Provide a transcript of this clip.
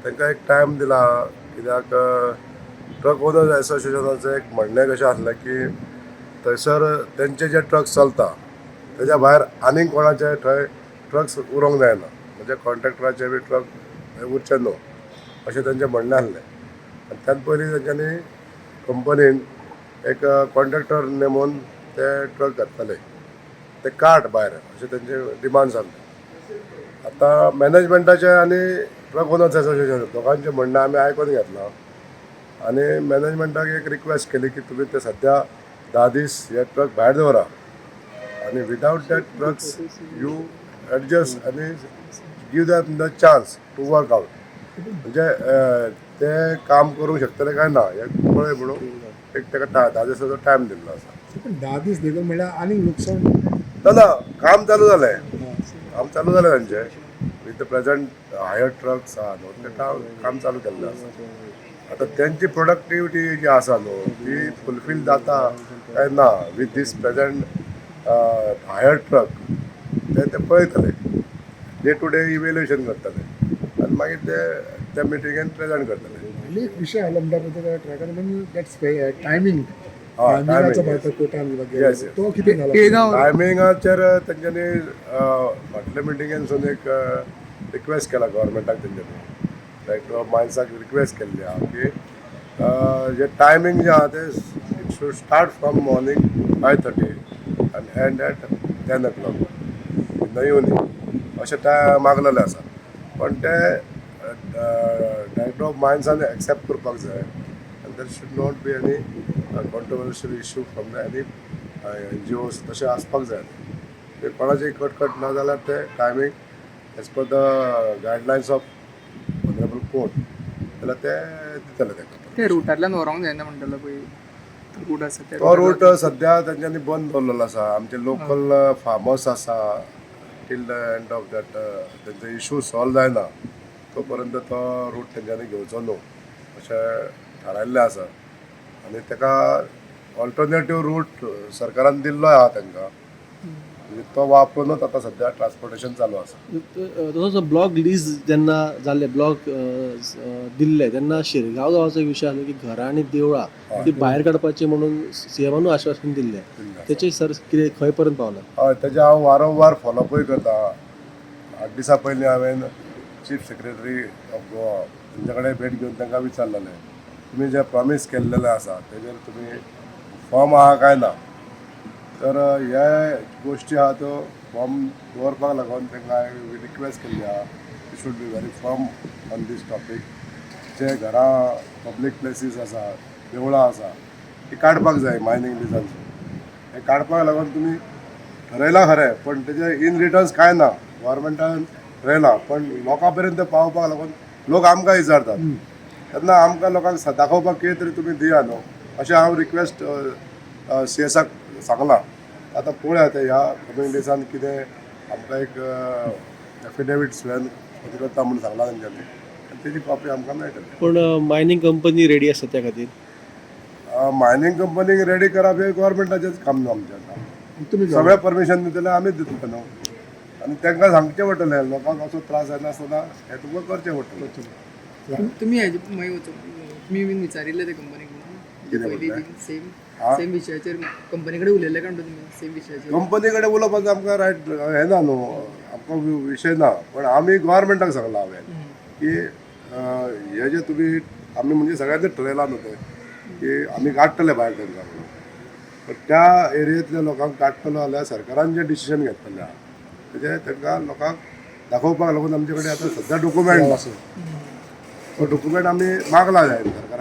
तांकां एक टायम दिला कित्याक ट्रक ओनर्स एसोसिएशनाचें एक म्हणणें कशें आसलें की थंयसर तेंचे जे ट्रक्स चलता तेज्या भायर आनीक कोणाचे थंय ट्रक्स उरोंक जायना, म्हणजे कॉन्ट्रॅक्टराचे बी ट्रक थंय उरचे न्हू अशें तेंचें म्हणणें आसलें. आनी त्यान पयलीं तेंच्यांनी कंपनीन एक कॉन्ट्रॅक्टर नेमून ते ट्रक घातलेले, ते काड भायर अशें तेंचे डिमांड्स आसले. आतां मॅनेजमेंटाचें आनी ट्रक ओनर्स एसोसिएशन दोगांचें म्हणणें आमी आयकून घेतलां आनी मॅनेजमेंटाक एक रिक्वेस्ट केली की तुमी ते सद्या 10 दीस हे ट्रक भायर दवरा आनी without that trucks you adjust आनी give them the chance to work out, म्हणजे ते काम करूंक शकतले काय ना हें पळय म्हणून एक ताका 10 दिसाचो टायम दिल्लो आसा. पण 10 दीस देखून म्हणल्यार आनीक लुकसाण. ना ना, काम चालू जालें, काम चालू जालें तांचें. With the present hired trucks आहा न्हू, ते काम चालू केल्लें आसा. आतां तेंची प्रोडक्टिविटी जी आसा न्हू, ती फुलफील जाता काय ना with this present hired truck, ते ते पळयतले, डे टू डे इवेल्युएशन करतले आनी मागीर ते त्या मिटिंगेन प्रेझेंट करतले. आनी एक विशय आलो म्हणटा पळय त्या ट्रॅकार, म्हणजे that's timing. हय. टायमिंगाचो. Timing, पळय कोर्टान. Yes. तो कितें जाला? पिळगांव. टायमिंगाचेर तेंच्यांनी फाटल्या मिटिंगेनसून एक रिक्वेस्ट केला गव्हर्मेंटाक. तेंच्यांनी डायरेक्टर ऑफ मायन्साक रिक्वेस्ट केल्ली आहा की जे टायमींग जे आहा ते it should start from morning 5:30 आनी end at 10 o'clock in the evening अशें ते मागलेलें आसा. पण ते डायरेक्टर ऑफ मायन्सान एक्सेप्ट करपाक जाय आनी there should not be any controversial issue from the any NGOs, तशें आसपाक जाय. ते कोणाची कटकट ना जाल्यार ते timing as per the guidelines of honourable court जाल्यार ते दितले ताका. ते रुटांतल्यान व्हरोंक जायना म्हणटालो पळय, रूट आसा त्या. तो रूट सद्या तेंच्यांनी बंद दवरलेलो आसा. आमचे लोकल फार्मर्स आसा, till the end of that तेंचो इशू सॉल्व जायना तो पर्यंत तो रूट तेंच्यांनी घेवचो न्हू अशें थारायल्लें आसा. आनी ताका ऑल्टरनेटीव रूट सरकारान दिल्लो आहा तांकां, म्हणजे तो वापरूनच आतां सद्या ट्रान्सपोर्टेशन चालू आसा. तसोच ब्लॉक लीज जेन्ना जाल्ले, ब्लॉक दिल्ले तेन्ना शिरगांव गांवाचो एक विशय आसलो की घरां आनी देवळां ती भायर काडपाची म्हणून सीएमानूय आश्वासन दिल्लें. तेचे सर कितें खंय पर्यंत पावला? हय, तेजें हांव वारंवार फॉलोअपूय करता. 8 दिसां पयलीं हांवें चीफ सेक्रेटरी ऑफ गोवा तेंच्या कडेन भेट घेवन तांकां विचारलेलें, तुमी जें प्रॉमीस केल्लेलें आसा तेजेर तुमी फर्म आहा काय ना. तर हे गोश्टी आहा त्यो फर्म दवरपाक लागून तांकां हांवें रिक्वेस्ट केल्ली आहा, you should be very firm on this topic. जे घरां, पब्लीक प्लेसीस आसा, देवळां आसा, ती काडपाक जाय मायनींग लिजांसून. हें काडपाक लागून तुमी ठरयलां खरें, पण तेजे इन रिटर्न्स कांय ना. गव्हर्मेंटान ठरयलां, पण लोकां पर्यंत पावपाक लागून लोक आमकां विचारतात तेन्ना आमकां लोकांक दाखोवपाक कितें तरी तुमी दिया न्हू, अशें हांव रिक्वेस्ट सी एसाक सांगलां. आतां पळोवया ते ह्या कमींग डिसान कितें आमकां एक एफिडेवीट स्वेन करता म्हूण सांगलां तेंच्यांनी आनी तेजी कॉपी आमकां मेळटली. पूण मायनींग कंपनी रेडी आसा त्या खातीर? मायनींग कंपनीक रेडी करप हें गव्हर्मेंटाचेंच काम न्हू, आमचें आतां. तुमी सगळें परमिशन दितले, आमीच दितले न्हू. आनी तांकां सांगचें पडटलें, लोकांक असो त्रास जायनासतना हें तुमकां करचें पडटलें. तुमी हेजे मागीर वचून तुमी बीन विचारिल्लें ते कंपनीक? कितें पयलीं म्हणलें? बीन सेम हा? सेम विशयाचेर कंपनी कडेन उलयल्ले काय म्हणटा तुमी सेम विशयाचेर? कंपनी कडेन उलोवपाचो आमकां रायट हें ना न्हू, आमकां विशय ना. पण आमी गव्हर्मेंटाक सांगलां हांवें की हे जे तुमी, आमी म्हणजे सगळ्यांनी ठरयलां न्हू तें की आमी काडटले भायर तांकां म्हणून, पण त्या एरियेंतल्या लोकांक काडटलो जाल्यार सरकारान जें डिसिजन घेतलेलें आहा तेजें तांकां लोकांक दाखोवपाक लागून आमचे कडेन आतां सद्या डॉक्युमेंट ना. तो डॉक्युमेंट आमी मागला जाय सरकारा.